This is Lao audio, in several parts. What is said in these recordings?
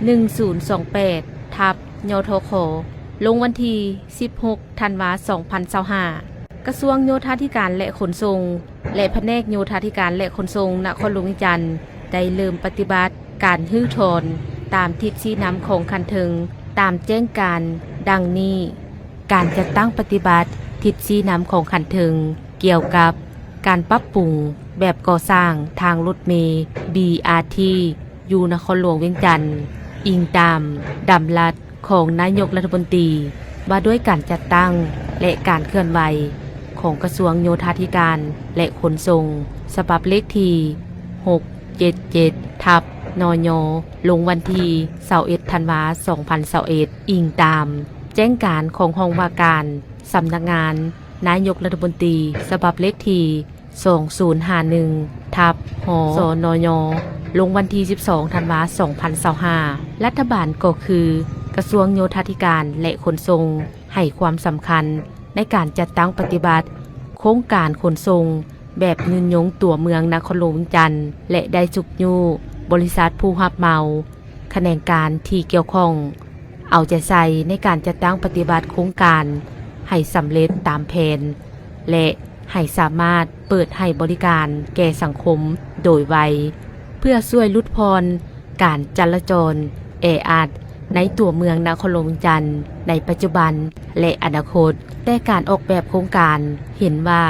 ໜຶ່ງສູນສອງແປດ ທັບ ຍທຂ ລົງວັນທີສິບຫົກ ທັນວາ ສອງພັນຊາວຫ້າ. ກະຊວງໂຍທາທິການ ແລະ ຂົນສົ່ງ ແລະ ພະແນກໂຍທາທິການ ແລະ ຂົນສົ່ງ ນະຄອນຫຼວງວຽງຈັນ ໄດ້ເລີ່ມປະຕິບັດການຮື້ຖອນຕາມທິດຊີ້ນຳຂອງຂັ້ນເທິງ ຕາມແຈ້ງການດັ່ງນີ້. ການຈັດຕັ້ງປະຕິບັດທິດຊີ້ນຳຂອງຂັ້ນເທິງ ກ່ຽວກັບການປັບປຸງແບບກໍ່ສ້າງທາງລົດເມ ບີອາທີ ຢູ່ນະຄອນຫຼວງວຽງຈັນ, ອີງຕາມດຳລັດຂອງນາຍົກລັດຖະມົນຕີ ວ່າດ້ວຍການຈັດຕັ້ງ ແລະ ການເຄື່ອນໄຫວຂອງກະຊວງໂຍທາທິການ ແລະ ຂົນສົ່ງ ສະບັບເລກທີຫົກເຈັດເຈັດ ທັບ ນຍ ລົງວັນທີຊາວເອັດ ທັນວາ ສອງພັນຊາວເອັດ, ອີງຕາມແຈ້ງການຂອງຫ້ອງວ່າການສຳນັກງານນາຍົກລັດຖະມົນຕີ ສະບັບເລກທີສອງສູນຫ້າໜຶ່ງ ທັບ ຫສນຍ ລົງວັນທີສິບສອງ ທັນວາ ສອງພັນຊາວຫ້າ. ລັດຖະບານກໍຄືກະຊວງໂຍທາທິການ ແລະ ຂົນສົ່ງ ໃຫ້ຄວາມສຳຄັນໃນການຈັດຕັ້ງປະຕິບັດໂຄງການຂົນສົ່ງແບບຍືນຍົງຕົວເມືອງນະຄອນຫຼວງວຽງຈັນ ແລະ ໄດ້ຊຸກຍູ້ບໍລິສັດຜູ້ຮັບເໝົາ, ຂະແໜງການທີ່ກ່ຽວຂ້ອງ ເອົາໃຈໃສ່ໃນການຈັດຕັ້ງປະຕິບັດໂຄງການໃຫ້ສຳເລັດຕາມແຜນ ແລະ ໃຫ້ສາມາດເປີດໃຫ້ບໍລິການແກ່ສັງຄົມໂດຍໄວ ເພື່ອຊ່ວຍຫຼຸດຜ່ອນການຈະລາຈອນແອອັດໃນຕົວເມືອງນະຄອນຫຼວງວຽງຈັນໃນປັດຈຸບັນ ແລະ ອະນາຄົດ, ແຕ່ການອອກແບບໂຄງການເຫັນວ່າ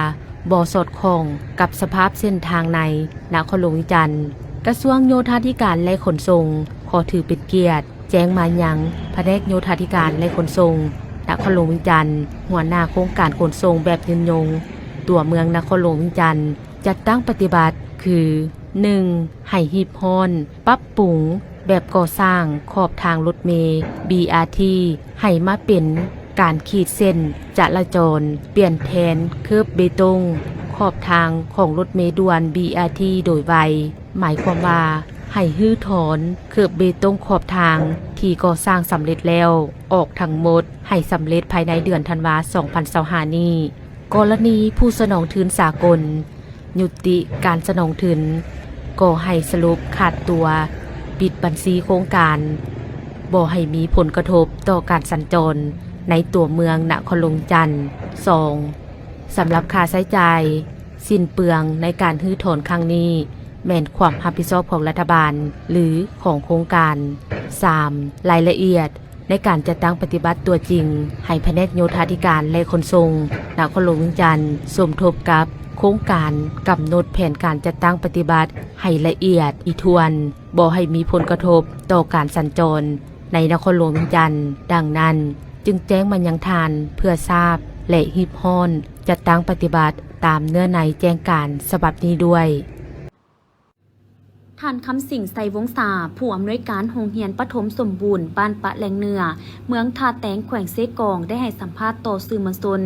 ບໍ່ສອດຄ່ອງກັບສະພາບເສັ້ນທາງໃນນະຄອນຫຼວງວຽງຈັນ. ກະຊວງໂຍທາທິການ ແລະ ຂົນສົ່ງ ຂໍຖືເປັນກຽດແຈ້ງມາຍັງພະແນກໂຍທາທິການ ແລະ ຂົນສົ່ງ ນະຄອນຫຼວງວຽງຈັນ, ຫົວໜ້າໂຄງການຂົນສົ່ງແບບຍືນຍົງຕົວເມືອງນະຄອນຫຼວງວຽງຈັນ ຈັດຕັ້ງປະຕິບັດຄື ໜຶ່ງ ໃຫ້ຮີບຮ້ອນປັບປຸງແບບກໍ່ສ້າງຂອບທາງລົດເມ ບີອາທີ ໃຫ້ມາເປັນການຂີດເສັ້ນຈະລາຈອນ, ປ່ຽນແທນເຄີບເບຕົງຂອບທາງຂອງລົດເມດ່ວນ ບີອາທີ ໂດຍໄວ, ໝາຍຄວາມວ່າໃຫ້ຮື້ຖອນເຄີບເບຕົງຂອບທາງທີ່ກໍ່ສ້າງສຳເລັດແລ້ວອອກທັງໝົດ ໃຫ້ສຳເລັດພາຍໃນເດືອນທັນວາ ສອງພັນຊາວຫ້ານີ້. ກໍລະນີຜູ້ສະໜອງທຶນສາກົນ ຍຸຕິການສະໜອງທຶນ, ກໍໃຫ້ສະຫຼຸບຂາດຕົວ, ປິດບັນຊີໂຄງການ, ບໍ່ໃຫ້ມີຜົນກະທົບຕໍ່ການສັນຈອນໃນຕົວເມືອງນະຄອນຫຼວງວຽງຈັນ. ສອງ ສຳລັບຄ່າໃຊ້ຈ່າຍ ສິ້ນເປືອງໃນການຮື້ຖອນຄັ້ງນີ້ ແມ່ນຄວາມຮັບຜິດຊອບຂອງລັດຖະບານ ຫຼື ຂອງໂຄງການ. ສາມ ລາຍລະອຽດ ໃນການຈັດຕັ້ງປະຕິບັດຕົວຈິງ ໃຫ້ພະແນກໂຍທາທິການ ແລະ ຂົນສົ່ງ ນະຄອນຫຼວງວຽງຈັນ ສົມທົບກັບໂຄງການ ກຳນົດແຜນການຈັດຕັ້ງປະຕິບັດໃຫ້ລະອຽດຖີ່ຖ້ວນ, ບໍ່ໃຫ້ມີຜົນກະທົບຕໍ່ການສັນຈອນໃນນະຄອນຫຼວງວຽງຈັນ. ດັ່ງນັ້ນ, ຈຶ່ງແຈ້ງມາຍັງທ່ານເພື່ອຊາບ ແລະ ຮີບຮ້ອນຈັດຕັ້ງປະຕິບັດຕາມເນື້ອໃນແຈ້ງການສະບັບນີ້ດ້ວຍ. ທ່ານ ຄຳສິງ ໄຊວົງສາ ຜູ້ອຳນວຍການໂຮງຮຽນປະຖົມສົມບູນບ້ານປະແລງເໜືອ ເມືອງທ່າແຕງ ແຂວງເຊກອງ ໄດ້ໃຫ້ສຳພາດຕໍ່ສື່ມວນຊົນ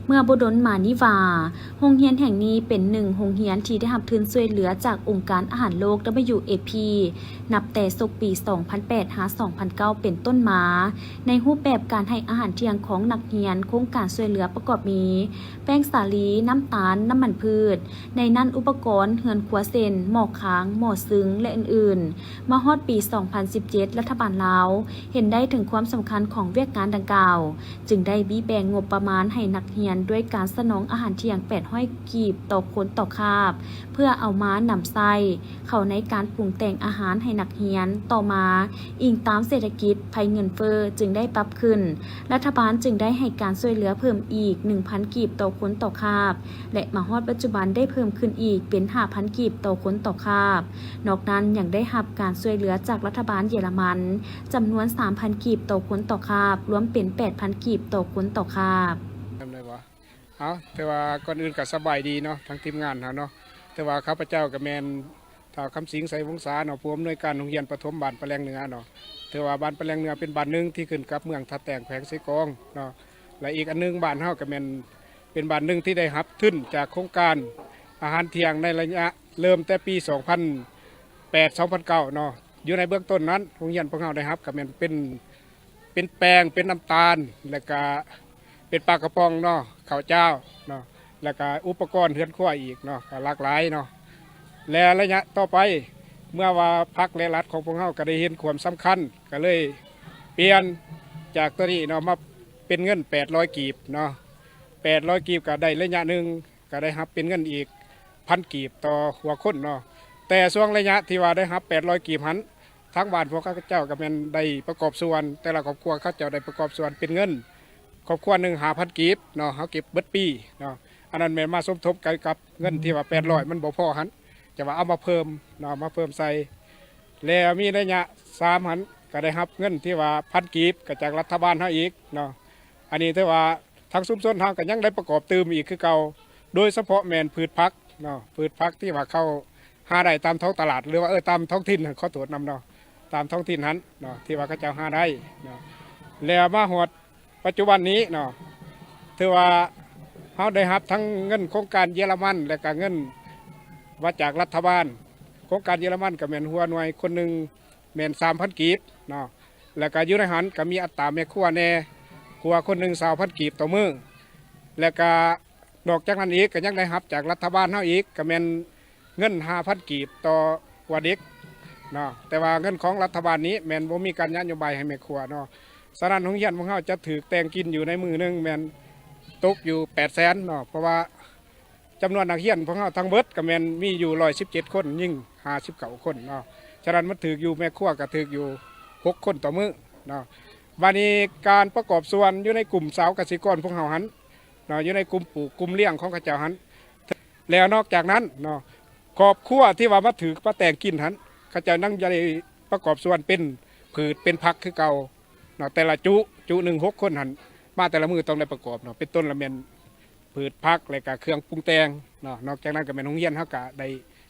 ເມື່ອບໍ່ດົນມານີ້ວ່າ ໂຮງຮຽນແຫ່ງນີ້ເປັນໜຶ່ງໂຮງຮຽນທີ່ໄດ້ຮັບທຶນຊ່ວຍເຫຼືອຈາກອົງການອາຫານໂລກ ດັບເບິນຢູເອັຟພີ ນັບແຕ່ສົກປີສອງພັນແປດ ຫາ ສອງພັນເກົ້າ ເປັນຕົ້ນມາ ໃນຮູບແບບການໃຫ້ອາຫານທ່ຽງຂອງນັກຮຽນ. ໂຄງການຊ່ວຍເຫຼືອປະກອບມີ ແປ້ງສາລີ, ນ້ຳຕານ, ນ້ຳມັນພືດ, ໃນນັ້ນອຸປະກອນເຮືອນຄົວເຊັ່ນ ໝໍ້ຄາງ, ໝໍ້ຊຶງ ແລະ ອື່ນໆ. ມາຮອດປີສອງພັນສິບເຈັດ ລັດຖະບານລາວເຫັນໄດ້ເຖິງຄວາມສຳຄັນຂອງວຽກງານດັ່ງກ່າວ ຈຶ່ງໄດ້ບີແບ່ງງົບປະມານໃຫ້ນັກຮຽນ ດ້ວຍການສະໜອງອາຫານທ່ຽງແປດຮ້ອຍກີບຕໍ່ຄົນຕໍ່ຄາບ ເພື່ອເອົາມານຳໃຊ້ ເຂົ້າໃນການປຸງແຕ່ງອາຫານໃຫ້ນັກຮຽນ. ຕໍ່ມາ, ອີງຕາມເສດຖະກິດ, ໄພເງິນເຟີ້ຈຶ່ງໄດ້ປັບຂຶ້ນ, ລັດຖະບານຈຶ່ງໄດ້ໃຫ້ການຊ່ວຍເຫຼືອເພີ່ມອີກໜຶ່ງພັນກີບຕໍ່ຄົນຕໍ່ຄາບ ແລະ ມາຮອດປັດຈຸບັນໄດ້ເພີ່ມຂຶ້ນອີກເປັນຫ້າພັນກີບຕໍ່ຄົນຕໍ່ຄາບ. ນອກນັ້ນຍັງໄດ້ຮັບການຊ່ວຍເຫຼືອຈາກລັດຖະບານເຢຍລະມັນ ຈຳນວນສາມພັນກີບຕໍ່ຄົນຕໍ່ຄາບ, ລວມເປັນແປດພັນກີບຕໍ່ຄົນຕໍ່ຄາບ. ເອົາ ແຕ່ວ່າກ່ອນອື່ນກໍສະບາຍດີເນາະ ທາງທີມງານເຮົາເນາະ. ແຕ່ວ່າຂ້າພະເຈົ້າກໍແມ່ນທ້າວ ຄຳສິງ ໄຊວົງສາເນາະ ຜູ້ອຳນວຍການໂຮງຮຽນປະຖົມບ້ານປະແລງເໜືອເນາະ. ແຕ່ວ່າບ້ານປະແລງເໜືອເປັນບ້ານໜຶ່ງທີ່ຂຶ້ນກັບເມືອງທ່າແຕງ ແຂວງເຊກອງເນາະ. ແລະ ອີກອັນໜຶ່ງ ບ້ານເຮົາກໍແມ່ນເປັນບ້ານໜຶ່ງທີ່ໄດ້ຮັບທຶນຈາກໂຄງການອາຫານທ່ຽງໃນໄລຍະເລີ່ມແຕ່ປີສອງພັນແປດ ສອງພັນເກົ້າເນາະ. ຢູ່ໃນເບື້ອງຕົ້ນນັ້ນ ໂຮງຮຽນພວກເຮົາໄດ້ຮັບກໍແມ່ນເປັນ ເປັນແປ້ງ ເປັນນ້ຳຕານ ແລ້ວກະເປັນປາກະປ໋ອງເນາະ ເຂົ້າຈ້າວເນາະ ແລ້ວກະອຸປະກອນເຮືອນຄົວອີກເນາະ ກໍຫຼາກຫຼາຍເນາະ. ແລະ ໄລຍະຕໍ່ໄປ ເມື່ອວ່າພັກ ແລະ ລັດຂອງພວກເຮົາກໍໄດ້ເຫັນຄວາມສຳຄັນ ກໍເລີຍປ່ຽນຈາກໂຕນີ້ເນາະ ມາເປັນເງິນແປດຮ້ອຍກີບເນາະ. ແປດຮ້ອຍກີບກໍໄດ້ໄລຍະໜຶ່ງ ກໍໄດ້ຮັບເປັນເງິນອີກພັນກີບຕໍ່ຫົວຄົນເນາະ. ແຕ່ຊ່ວງໄລຍະທີ່ວ່າໄດ້ຮັບແປດຮ້ອຍກີບຫັ້ນ ທາງບ້ານພວກເຂົາເຈົ້າກໍແມ່ນໄດ້ປະກອບສ່ວນ ແຕ່ລະຄອບຄົວເຂົາເຈົ້າໄດ້ປະກອບສ່ວນເປັນເງິນ ຄອບຄົວໜຶ່ງຫ້າພັນກີບເນາະ ເຮົາເກັບເບິດປີເນາະ. ອັນນັ້ນແມ່ນມາສົມທົບກັນກັບເງິນທີ່ວ່າແປດຮ້ອຍ ມັນບໍ່ພໍຫັ້ນ ຈະວ່າເອົາມາເພີ່ມເນາະ ເອົາມາເພີ່ມໃສ່. ແລ້ວມີໄລຍະສາມຫັ້ນ ກໍໄດ້ຮັບເງິນທີ່ວ່າພັນກີບ ກໍຈາກລັດຖະບານເຮົາອີກເນາະ. ອັນນີ້ຖືວ່າທາງຊຸມຊົນເຮົາກໍຍັງໄດ້ປະກອບຕື່ມອີກຄືເກົ່າ ໂດຍສະເພາະແມ່ນພືດຜັກເນາະ ພືດຜັກທີ່ວ່າເຂົາຫາໄດ້ຕາມທ້ອງຕະຫຼາດ ຫຼືວ່າ ເອີ ຕາມທ້ອງຖິ່ນ ຂໍໂທດນຳເນາະ ຕາມທ້ອງຖິ່ນຫັ້ນເນາະ ທີ່ວ່າເຂົາເຈົ້າຫາໄດ້ເນາະ. ແລ້ວມາຮອດປັດຈຸບັນນີ້ເນາະ ຖືວ່າເຮົາໄດ້ຮັບທັງເງິນໂຄງການເຢຍລະມັນ ແລະກະເງິນມາຈາກລັດຖະບານ. ໂຄງການເຢຍລະມັນກໍແມ່ນຫົວໜ່ວຍຄົນໜຶ່ງ ແມ່ນສາມພັນກີບເນາະ ແລ້ວກະຢູ່ໃນຫັ້ນກໍມີອັດຕາແມ່ຄົວແດ່ ຄົວຄົນໜຶ່ງຊາວພັນກີບຕໍ່ມື້ ແລ້ວກະນອກຈາກນັ້ນອີກກໍຍັງໄດ້ຮັບຈາກລັດຖະບານເຮົາອີກ ກໍແມ່ນເງິນຫ້າພັນກີບຕໍ່ຫົວເດັກເນາະ. ແຕ່ວ່າເງິນຂອງລັດຖະບານນີ້ແມ່ນບໍ່ມີການນະໂຍບາຍໃຫ້ແມ່ຄົວເນາະ. ສະນັ້ນໂຮງຮຽນຂອງເຮົາຈະຖືກແຕ່ງກິນຢູ່ໃນມື້ໜຶ່ງແມ່ນຕົກຢູ່ແປດແສນເນາະ ເພາະວ່າ ຈຳນວນນັກຮຽນຂອງເຮົາທັງເບິດກໍແມ່ນມີຢູ່ຮ້ອຍສິບເຈັດຄົນ ຍິງຫ້າສິບເກົ້າຄົນເນາະ. ສະນັ້ນມັນຖືກຢູ່ ແມ່ຄົວກໍຖືກຢູ່ຫົກຄົນຕໍ່ມື້ເນາະ. ບາດນີ້ການປະກອບສ່ວນຢູ່ໃນກຸ່ມຊາວກະສິກອນພວກເຮົາຫັ້ນເນາະ ຢູ່ໃນກຸ່ມປູກກຸ່ມລ້ຽງຂອງເຂົາເຈົ້າຫັ້ນ ແລ້ວນອກຈາກນັ້ນເນາະ ຄອບຄົວທີ່ວ່າມາຖືກມາແຕ່ງກິນຫັ້ນ ເຂົາເຈົ້າຍັງໄດ້ປະກອບສ່ວນເປັນພືດເປັນຜັກຄືເກົ່າເນາະ. ແຕ່ລະຈຸ ຈຸໜຶ່ງຫົກຄົນຫັ້ນ ມາແຕ່ລະມື້ຕ້ອງໄດ້ປະກອບເນາະ ເປັນຕົ້ນລະແມ່ນ ພືດຜັກ ແລະກະເຄື່ອງປຸງແຕ່ງເນາະ. ນອກຈາກນັ້ນກໍແມ່ນໂຮງຮຽນເຮົາກະໄດ້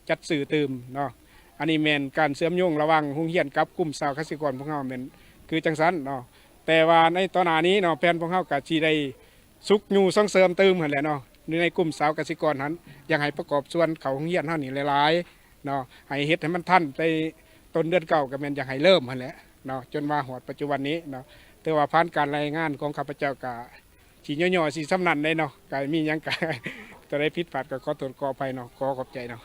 ຈັດຊື້ຕື່ມເນາະ. ອັນນີ້ແມ່ນການເຊື່ອມໂຍງລະຫວ່າງໂຮງຮຽນກັບກຸ່ມຊາວກະສິກອນພວກເຮົາແມ່ນຄືຈັ່ງຊັ້ນເນາະ. ແຕ່ວ່າໃນຕໍ່ໜ້ານີ້ເນາະ ແຜນພວກເຮົາກະຊິໄດ້ຊຸກຍູ້ສົ່ງເສີມຕື່ມຫັ້ນແຫຼະເນາະ ຢູ່ໃນກຸ່ມຊາວກະສິກອນຫັ້ນ ຢາກໃຫ້ປະກອບສ່ວນເຂົ້າໂຮງຮຽນເຮົານີ້ຫຼາຍໆເນາະ ໃຫ້ເຮັດໃຫ້ມັນທັນ ແຕ່ຕົ້ນເດືອນເກົ້າກໍແມ່ນຢາກໃຫ້ເລີ່ມຫັ້ນແຫຼະເນາະ ຈົນມາຮອດປັດຈຸບັນນີ້ເນາະ. ຖືວ່າຜ່ານການລາຍງານຂອງຂ້າພະເຈົ້າກະ ຊິຫຍໍ້ໆຊິສ່ຳນັ້ນເດ້ເນາະ ກະມີຫຍັງກະ ຕົວໃດຜິດພາດກໍຂໍໂທດຂໍອະໄພເນາະ ຂໍຂອບໃຈເນາະ.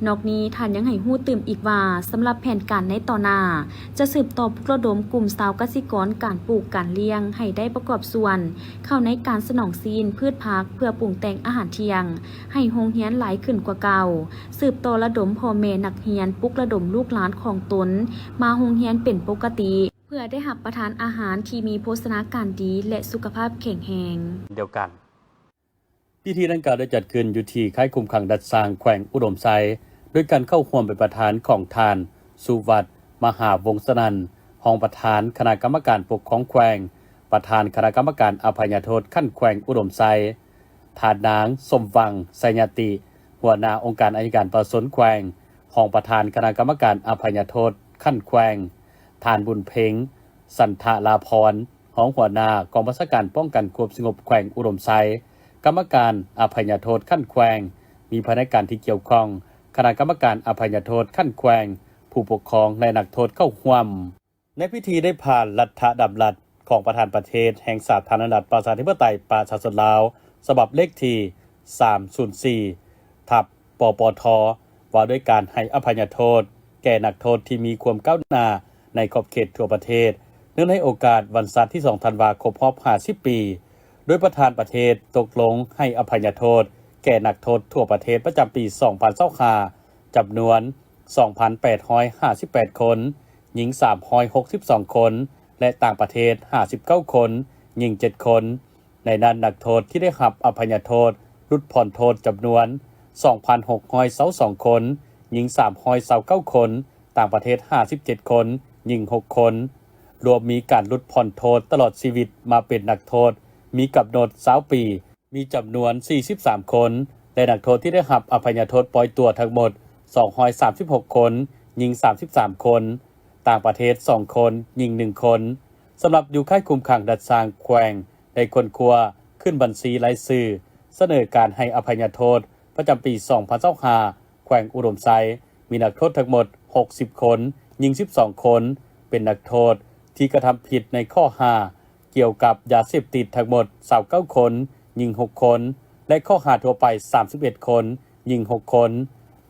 ນອກນີ້ທ່ານຍັງໃຫ້ຮູ້ຕື່ມອີກວ່າ ສຳລັບແຜນການໃນຕໍ່ໜ້າ ຈະສືບຕໍ່ປຸກລະດົມກຸ່ມຊາວກະສິກອນການປູກການລ້ຽງ ໃຫ້ໄດ້ປະກອບສ່ວນເຂົ້າໃນການສະໜອງຊີ້ນ ພືດຜັກ ເພື່ອປຸງແຕ່ງອາຫານທ່ຽງ ໃຫ້ໂຮງຮຽນຫຼາຍຂຶ້ນກວ່າເກົ່າ, ສືບຕໍ່ລະດົມພໍ່ແມ່ນັກຮຽນ ປຸກລະດົມລູກຫຼານຂອງຕົນມາໂຮງຮຽນເປັນປົກກະຕິ. ເພື່ອໄດ້ຮັບປະທານອາຫານທີ່ມີໂພຊະນາການດີ ແລະ ສຸຂະພາບແຂງແຮງ. ດຽວກັນ. ພິທີດັ່ງກ່າວໄດ້ຈັດຂຶ້ນຢູ່ທີ່ຄ້າຍຄຸມຂັງດັດສ້າງແຂວງອຸດົມໄຊ, ໂດຍການເຂົ້າຮ່ວມເປັນປະທານຂອງທ່ານ ສຸວັດ ມະຫາວົງສະນັນ, ຮອງປະທານຄະນະກຳມະການປົກຄອງແຂວງ, ປະທານຄະນະກຳມະການອະໄພຍະໂທດຂັ້ນແຂວງອຸດົມໄຊ, ທ່ານນາງ ສົມຫວັງ ໄຊຍະຕິ, ຫົວໜ້າອົງການໄອຍະການປະຊາຊົນແຂວງ, ຮອງປະທານຄະນະກຳມະການອະໄພຍະໂທດຂັ້ນແຂວງ, ທ່ານ ບຸນເພັງ ສັນທະລາພອນ, ຮອງຫົວໜ້າກອງບັນຊາການປ້ອງກັນຄວາມສະຫງົບແຂວງອຸດົມໄຊ, ກຳມະການອະໄພຍະໂທດຂັ້ນແຂວງ, ມີພະນັກງານທີ່ກ່ຽວຂ້ອງ, ຄະນະກຳມະການອະໄພຍະໂທດຂັ້ນແຂວງ, ຜູ້ປົກຄອງ ແລະ ນັກໂທດເຂົ້າຮ່ວມ. ໃນພິທີໄດ້ຜ່ານລັດຖະດຳລັດຂອງປະທານປະເທດແຫ່ງສາທາລະນະລັດປະຊາທິປະໄຕປະຊາຊົນລາວ ສະບັບເລກທີສາມສູນສີ່ ທັບ ປປທ ວ່າດ້ວຍການໃຫ້ອະໄພຍະໂທດແກ່ນັກໂທດທີ່ມີຄວາມກ້າວໜ້າໃນຂອບເຂດທົ່ວປະເທດ, ເນື່ອງໃນໂອກາດວັນຊາດທີສອງທັນວາຄົບຮອບຫ້າສິບປີ, ໂດຍປະທານປະເທດຕົກລົງໃຫ້ອະໄພຍະໂທດແກ່ນັກໂທດທົ່ວປະເທດປະຈຳປີສອງພັນຊາວຫ້າ ຈຳນວນສອງພັນແປດຮ້ອຍຫ້າສິບແປດຄົນ, ຍິງສາມຮ້ອຍຫົກສິບສອງຄົນ ແລະ ຕ່າງປະເທດຫ້າສິບເກົ້າຄົນ, ຍິງເຈັດຄົນ. ໃນນັ້ນນັກໂທດທີ່ໄດ້ຮັບອະໄພຍະໂທດຫຼຸດຜ່ອນໂທດຈຳນວນສອງພັນຫົກຮ້ອຍຊາວສອງຄົນ, ຍິງສາມຮ້ອຍຊາວເກົ້າຄົນ, ຕ່າງປະເທດຫ້າສິບເຈັດຄົນ, ຍິງຫົກຄົນ. ລວມມີການຫຼຸດຜ່ອນໂທດຕະຫຼອດຊີວິດມາເປັນນັກໂທດມີກຳນົດຊາວປີ ມີຈຳນວນສີ່ສິບສາມຄົນ ແລະ ນັກໂທດທີ່ໄດ້ຮັບອະໄພຍະໂທດປ່ອຍຕົວທັງໝົດສອງຮ້ອຍສາມສິບຫົກຄົນ, ຍິງສາມສິບສາມຄົນ, ຕ່າງປະເທດສອງຄົນ, ຍິງໜຶ່ງຄົນ. ສຳລັບຢູ່ຄ້າຍຄຸມຂັງດັດສ້າງແຂວງໄດ້ຄົ້ນຄວ້າຂຶ້ນບັນຊີລາຍຊື່ສະເໜີການໃຫ້ອະໄພຍະໂທດປະຈຳປີສອງພັນຊາວຫ້າ ແຂວງອຸດົມໄຊ ມີນັກໂທດທັງໝົດຫົກສິບຄົນ, ຍິງສິບສອງຄົນ, ເປັນນັກໂທດທີ່ກະທຳຜິດໃນຂໍ້ຫາ ກ່ຽວກັບຢາເສບຕິດທັງໝົດຊາວເກົ້າຄົນ, ຍິງຫົກຄົນ ແລະ ຂໍ້ຫາທົ່ວໄປສາມສິບເອັດຄົນ, ຍິງຫົກຄົນ.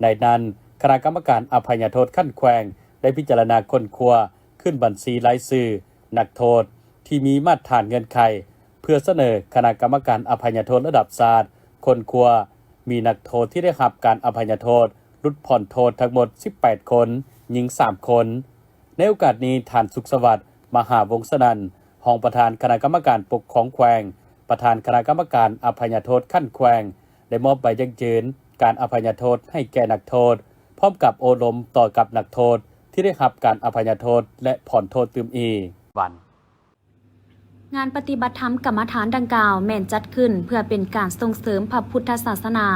ໃນນັ້ນ, ຄະນະກຳມະການອະໄພຍະໂທດຂັ້ນແຂວງ ໄດ້ພິຈາລະນາຄົ້ນຄວ້າຂຶ້ນບັນຊີລາຍຊື່ນັກໂທດທີ່ມີມາດຖານເງື່ອນໄຂ ເພື່ອສະເໜີຄະນະກຳມະການອະໄພຍະໂທດລະດັບຊາດຄົ້ນຄວ້າ. ມີນັກໂທດທີ່ໄດ້ຮັບການອະໄພຍະໂທດຫຼຸດຜ່ອນໂທດທັງໝົດສິບແປດຄົນ, ຍິງສາມຄົນ. ໃນໂອກາດນີ້, ທ່ານ ສຸກສະຫວັດ ມະຫາວົງສະນັນ, ຮອງປະທານຄະນະກຳມະການປົກຄອງແຂວງ, ປະທານຄະນະກຳມະການອະໄພຍະໂທດຂັ້ນແຂວງ, ໄດ້ມອບໃບຢັ້ງຢືນການອະໄພຍະໂທດໃຫ້ແກ່ນັກໂທດ, ພ້ອມກັບໂອ້ລົມຕໍ່ກັບນັກໂທດທີ່ໄດ້ຮັບການອະໄພຍະໂທດ ແລະ ຜ່ອນໂທດຕື່ມອີກ. ວັນ ງານປະຕິບັດທຳກຳມະຖານດັ່ງກ່າວ ແມ່ນຈັດຂຶ້ນເພື່ອເປັນການສົ່ງເສີມພະພຸດທະສາສະໜາ,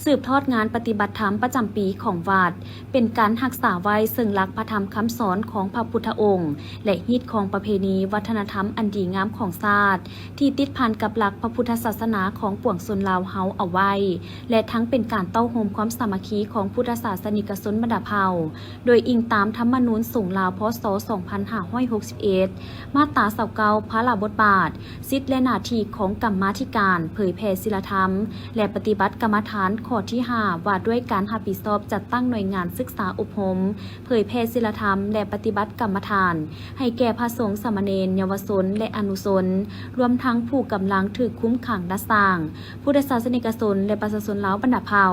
ສືບທອດງານປະຕິບັດທຳປະຈຳປີຂອງວັດ, ເປັນການຮັກສາໄວ້ເຊິ່ງຫຼັກພະທຳຄຳສອນຂອງພະພຸດທະອົງ ແລະ ຮີດຄອງປະເພນີວັດທະນະທຳອັນດີງາມຂອງຊາດ ທີ່ຕິດພັນກັບຫຼັກພະພຸດທະສາສະໜາຂອງປວງຊົນລາວເຮົາເອົາໄວ້ ແລະ ທັງເປັນການເຕົ້າໂຮມຄວາມສາມັກຄີຂອງພຸດທະສາສະນິກະຊົນບັນດາເຜົ່າ, ໂດຍອີງຕາມທຳມະນູນສົງລາວ ພ.ສ. ສອງພັນຫ້າຮ້ອຍຫົກສິບເອັດ ມາດຕາຊາວເກົ້າ ພາລະບົດບາດ, ສິດ ແລະ ໜ້າທີ່ຂອງກຳມາທິການເຜີຍແຜ່ສິລະທຳ ແລະ ປະຕິບັດກຳມະຖານ ຂໍ້ທີຫ້າ ວ່າດ້ວຍການຮັບຜິດຊອບຈັດຕັ້ງໜ່ວຍງານສຶກສາອົບຮົມ ເຜີຍແຜ່ສິລະທຳ ແລະ ປະຕິບັດກຳມະຖານ ໃຫ້ແກ່ພະສົງ, ສາມະເນນ, ເຍົາວະຊົນ ແລະ ອະນຸຊົນ, ລວມທັງຜູ້ກຳລັງຖືກຄຸມຂັງດັດສ້າງ, ພຸດທະສາສະນິກະຊົນ ແລະ ປະຊາຊົນລາວບັນດາເຜົ່າ,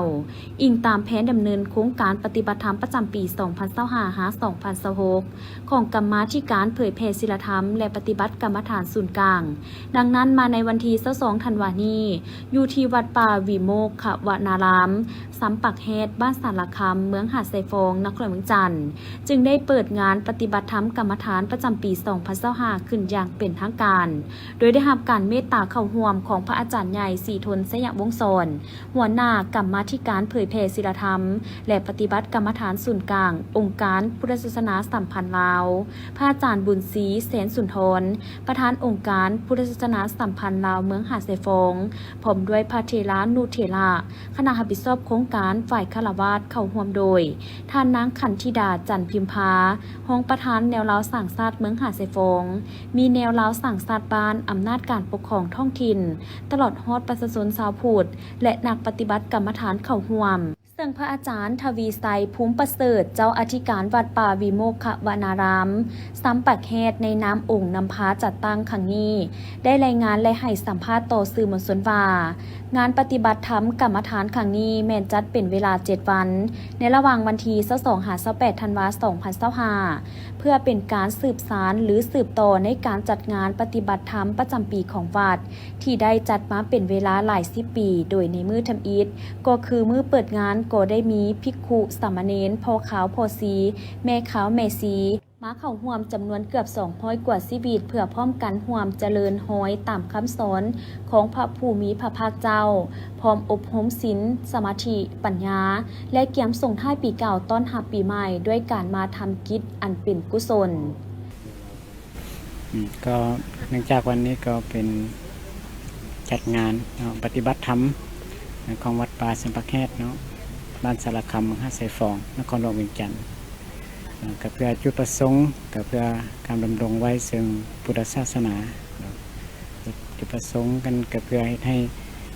ອີງຕາມແຜນດຳເນີນໂຄງການປະຕິບັດທຳປະຈຳປີ ສອງພັນຊາວຫ້າ ຫາ ສອງພັນຊາວຫົກ ຂອງກຳມາທິການເຜີຍແຜ່ສິລະທຳ ແລະ ປະຕິບັດກຳມະຖານສູນກາງ. ດັ່ງນັ້ນ, ມາໃນວັນທີຊາວສອງ ທັນວານີ້, ຢູ່ທີ່ວັດປ່າວິໂມກຂະວະນາລາມ ຊຳປາກແຮດ, ບ້ານສາລະຄຳ, ເມືອງຫາດຊາຍຟອງ, ນະຄອນຫຼວງວຽງຈັນ, ຈຶ່ງໄດ້ເປີດງານປະຕິບັດທຳກຳມະຖານປະຈຳປີ ສອງພັນຊາວຫ້າ ຂຶ້ນຢ່າງເປັນທາງການ, ໂດຍໄດ້ຮັບການເມດຕາເຂົ້າຮ່ວມຂອງພະອາຈານໃຫຍ່ ສີທົນ ໄຊຍະວົງສອນ, ຫົວໜ້າກຳມາທິການເຜີຍແຜ່ສິລະທຳ ແລະ ປະຕິບັດກຳມະຖານສູນກາງ ອົງການພຸດທະສາສະໜາສຳພັນລາວ, ພະອາຈານບຸນສີ ແສນສຸນທອນ, ປະທານອົງການພຸດທະສາສະໜາສຳພັນລາວເມືອງຫາດຊາຍຟອງ, ພ້ອມດ້ວຍພະເຖລານຸເຖລະ, ຄະນະຮັບຜິດຊອບໂຄງການ, ຝ່າຍຄາລະວາດ ເຂົ້າຮ່ວມໂດຍ ທ່ານນາງ ຂັນທິດາ ຈັນພິມພາ, ຮອງປະທານແນວລາວສ້າງຊາດເມືອງຫາດຊາຍຟອງ, ມີແນວລາວສ້າງຊາດບ້ານ, ອຳນາດການປົກຄອງທ້ອງຖິ່ນ, ຕະຫຼອດຮອດປະຊາຊົນຊາວພຸດ ແລະ ນັກປະຕິບັດກຳມະຖານເຂົ້າຮ່ວມ. ເຊິ່ງພະອາຈານ ທະວີໄຊ ພູມປະເສີດ, ເຈົ້າອະທິການວັດປ່າວິໂມກຂະວະນາລາມ ຊຳປາກແຮດ ໃນນາມອົງນຳພາຈັດຕັ້ງຄັ້ງນີ້ ໄດ້ລາຍງານ ແລະ ໃຫ້ສຳພາດຕໍ່ສື່ມວນຊົນວ່າ, ງານປະຕິບັດທຳກຳມະຖານຄັ້ງນີ້ແມ່ນຈັດເປັນເວລາເຈັດວັນ, ໃນລະຫວ່າງວັນທີຊາວສອງ ຫາ ຊາວແປດ ທັນວາ ສອງພັນຊາວຫ້າ ເພື່ອເປັນການສືບສານ ຫຼື ສືບຕໍ່ໃນການຈັດງານປະຕິບັດທຳປະຈຳປີຂອງວັດ ທີ່ໄດ້ຈັດມາເປັນເວລາຫຼາຍສິບປີ, ໂດຍໃນມື້ທຳອິດ ກໍຄືມື້ເປີດງານ ກໍໄດ້ມີພິກຂຸ, ສາມະເນນ, ພໍ່ຂາວ, ພໍ່ຊີ, ແມ່ຂາວ, ແມ່ຊີ ມາເຂົ້າຮ່ວມຈຳນວນເກືອບສອງຮ້ອຍກວ່າຊີວິດ ເພື່ອພ້ອມກັນຮ່ວມຈະເລີນຮອຍຕາມຄຳສອນຂອງພະຜູ້ມີພະພາກເຈົ້າ, ພ້ອມອົບຮົມສິນ, ສະມາທິ, ປັນຍາ ແລະ ກຽມສົ່ງທ້າຍປີເກົ່າຕ້ອນຮັບປີໃໝ່ ດ້ວຍການມາທຳກິດອັນເປັນກຸສົນ. ອືມ ກໍເນື່ອງຈາກວັນນີ້ກໍເປັນຈັດງານເນາະ ປະຕິບັດທຳຂອງວັດປ່າຊຳປາກແຮດເນາະ ບ້ານສາລະຄຳ ເມືອງຫາດຊາຍຟອງ ນະຄອນຫຼວງວຽງຈັນ. ເອີ ກໍເພື່ອຈຸດປະສົງ ກໍເພື່ອການດຳລົງໄວ້ເຊິ່ງພຸດທະສາສະໜາເນາະ. ຈຸດປະສົງກັນກໍເພື່ອເຮັດໃຫ້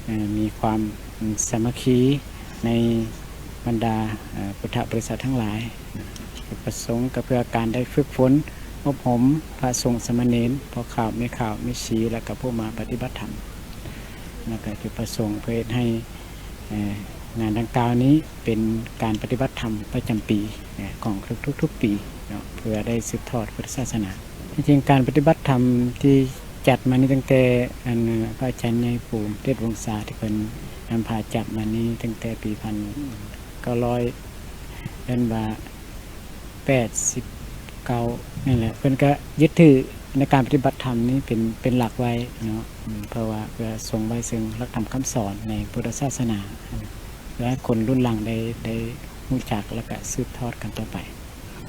ເອີ ມີຄວາມ ເອີ ສາມັກຄີໃນບັນດາ ເອີ ພຸດທະບໍລິສັດທັງຫຼາຍ. ຈຸດປະສົງກໍເພື່ອການໄດ້ຝຶກຝົນອົບຮົມພະສົງສາມະເນນ, ພໍ່ຂາວ, ແມ່ຂາວ, ແມ່ຊີ ແລະ ກໍຜູ້ມາປະຕິບັດທຳ. ແລ້ວກໍຈຸດປະສົງເພື່ອເຮັດໃຫ້ ເອີ ງານດັ່ງກ່າວນີ້ເປັນການປະຕິບັດທຳປະຈຳປີ ເອີ ຂອງທຸກໆປີເນາະ ເພື່ອໄດ້ສືບທອດພຸດທະສາສະໜາ. ທີ່ຈິງການປະຕິບັດທຳທີ່ຈັດມານີ້ ຕັ້ງແຕ່ ອັນ ພະອາຈານໃຫຍ່ປູເດດວົງສາ ທີ່ເພິ່ນນຳພາຈັດມານີ້ ຕັ້ງແຕ່ປີພັນເກົ້າຮ້ອຍ ເອີ້ນວ່າ ແປດສິບເກົ້າ ນີ້ແຫຼະ ເພິ່ນກະຍຶດຖືໃນການປະຕິບັດທຳນີ້ເປັນ ເປັນຫຼັກໄວ້ເນາະ. ເພາະວ່າເພື່ອຊົງໄວ້ເຊິ່ງຫຼັກທຳຄຳສອນໃນພຸດທະສາສະໜາ ເພື່ອໃຫ້ຄົນລຸ້ນຫຼັງໄດ້ ໄດ້ຮູ້ຈັກ ແລ້ວກະສືບທອດກັນຕໍ່ໄປ.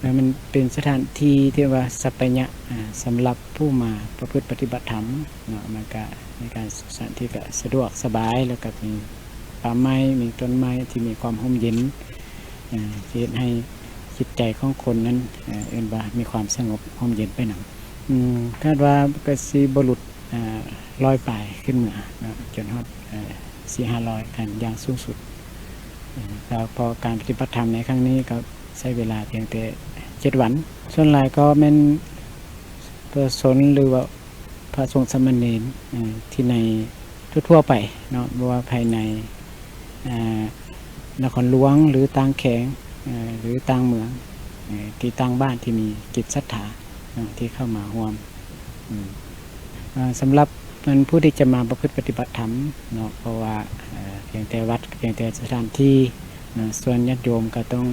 ແລ້ວມັນເປັນສະຖານທີ່ທີ່ວ່າສັບປະຍະ ອາ ສຳລັບຜູ້ມາປະພຶດປະຕິບັດທຳເນາະ. ມັນກະມີການ ສະຖານທີ່ກະສະດວກສະບາຍ ແລ້ວກະມີປ່າໄມ້ ມີຕົ້ນໄມ້ທີ່ມີຄວາມຮົ່ມເຢັນ ອາ ທີ່ເຮັດໃຫ້ຈິດໃຈຂອງຄົນນັ້ນ ເອີ້ນວ່າມີຄວາມສະຫງົບຮົ່ມເຢັນໄປນຳ. ອາ ຄາດວ່າກະຊິບໍ່ຫຼຸດ ອາ ຮ້ອຍປາຍຂຶ້ນເມືອເນາະ ຈົນຮອດ ອາ ສີ່ຫ້າຮ້ອຍ ຄັນຢ່າງສູງສຸດ. ເພາະການປະຕິບັດທຳໃນຄັ້ງນີ້ກໍໃຊ້ເວລາພຽງແຕ່ເຈັດວັນ. ສ່ວນຫຼາຍກໍແມ່ນປະຊາຊົນ ຫຼືວ່າພະສົງສາມະເນນ ເອີ ທີ່ໃນທົ່ວໆໄປເນາະ ບໍ່ວ່າພາຍໃນ ເອີ ນະຄອນຫຼວງ ຫຼືຕ່າງແຂວງ ເອີ ຫຼືຕ່າງເມືອງ ເອີ ທີ່ຕ່າງບ້ານທີ່ມີຈິດສັດທາເນາະ ທີ່ເຂົ້າມາຮ່ວມ. ອືມ ເອີ ສຳລັບ ເປັນຜູ້ທີ່ຈະມາປະພຶດປະຕິບັດທຳເນາະ ເພາະວ່າ ເອີ ພຽງແຕ່ວັດ ພຽງແຕ່ສະຖານທີ່ເນາະ ສ່ວນຍາດໂຍມກໍຕ້ອງ